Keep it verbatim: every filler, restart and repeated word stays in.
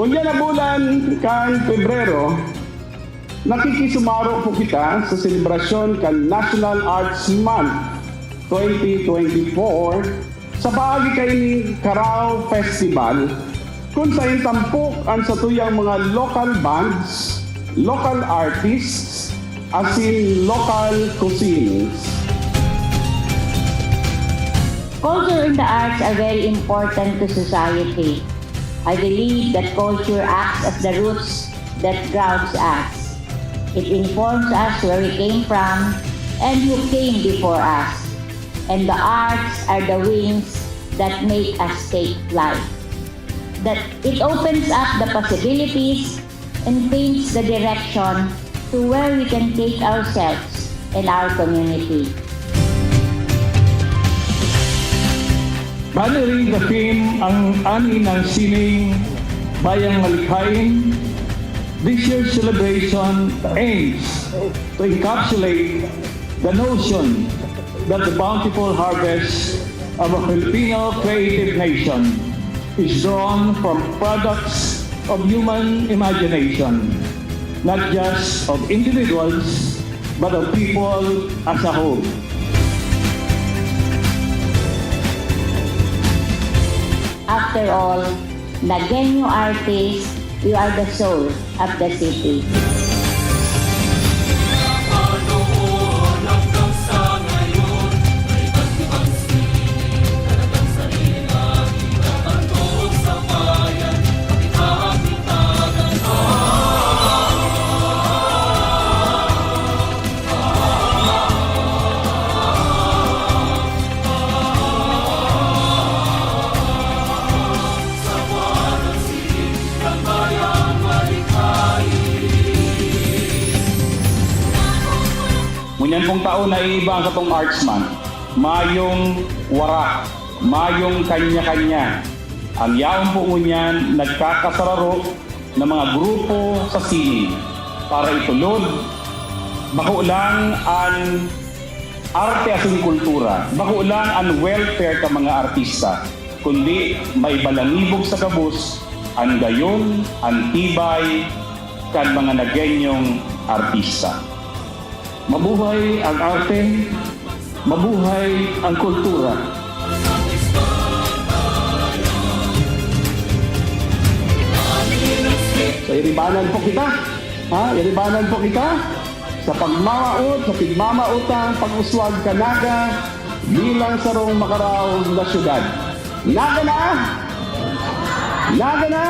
Yan na bulan kan Pebrero, nakikisumaro po kita sa selebrasyon kan National Arts Month twenty twenty-four sa paagi kaining Karaw Festival, kun sain tampok an satuyang mga local bands, local artists, asin local cuisines. Culture and the arts are very important to society. I believe that culture acts as the roots that grounds us. It informs us where we came from and who came before us. And the arts are the wings that make us take flight. That it opens up the possibilities and paints the direction to where we can take ourselves and our community. Bali rin the theme ang ani ng sining Bayang Malikhain. This year's celebration aims to encapsulate the notion that the bountiful harvest of a Filipino creative nation is drawn from products of human imagination, not just of individuals, but of people as a whole. After all, Nagueño artists, you are the soul of the city. Ngunyan pong taon, naiiba ang satong Arts Month. Mayong wara, mayong kanya-kanya. Ang yaon po ngunyan nagkakasararo na mga grupo sa sining para itulod, bako lang an arte asin kultura, bako lang an welfare kan mga artista, kundi maibalangibog sa gabos an gayon, an tibay kan mga Nagueñong artista. Mabuhay ang arte, mabuhay ang kultura. So, iribanan po kita. Ha? Iribanan po kita sa pagmamaot, sa pigmamaotang pag-uswag kan Naga bilang sarong makaraog na syudad. Naga na! Naga na!